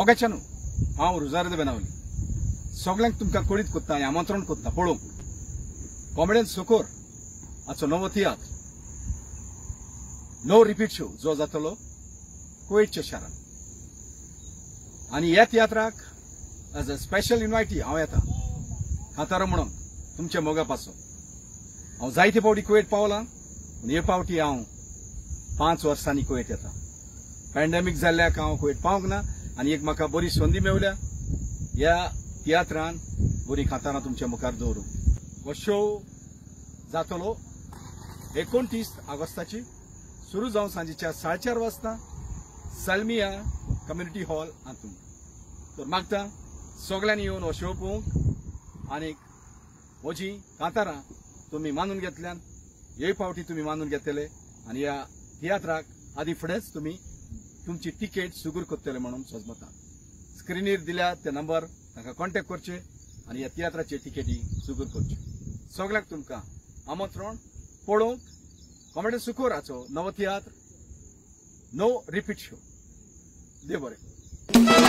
मोगाच्यानू, हांव रुजारो दे बेनावली सगळ्यांक तुमकां कळीत कोत्ता आनी आमंत्रण कोत्ता पळोवंक कॉमेडियन सुकोर हाचो नवो तियात्र नो रिपीट शो जो जातलो कुवेटच्या शारांत आनी ह्या तियात्राक एज अ स्पेशल इन्वायटी हांव येता कांतारो म्हणून तुमच्या मोगा पासून. हांव जायते फावटी कुवेट पावलां पूण हे फावटी हांव 5 वर्सांनी कुवेट येता. पॅन्डेमीक जाल्ल्याक हांव कुवेट पावंक ना आनी एक म्हाका बरी संदी मेवल्या ह्या तियात्रान बरी कांतारां तुमच्या मुखार दवरूंक. हो शो जातलो 29 ऑगस्टाची सुरू जावन सांजेच्या 4:30 वाजता सलमिया कम्युनिटी हॉल हातूंत. तर मागता सगळ्यांनी येवन हो शो पळोवंक आनी म्हजी कांतारां तुमी मानून घेतल्यान हे फावटी तुमी मानून घेतले आनी ह्या तियात्राक आदी फुडेंच तुमी तुमची तिकेट सुगूर करतले म्हणून सजमता. स्क्रिनीर दिल्या ते नंबर तांकां कॉन्टेक्ट करचे आनी ह्या तियात्राचे तिकेटी सुगूर करचे. सगळ्यांक तुमकां आमंत्रण पळोवंक कॉमेडियन सुकोर हाचो नवो तियात्र नो रिपीट शो. देव बरें.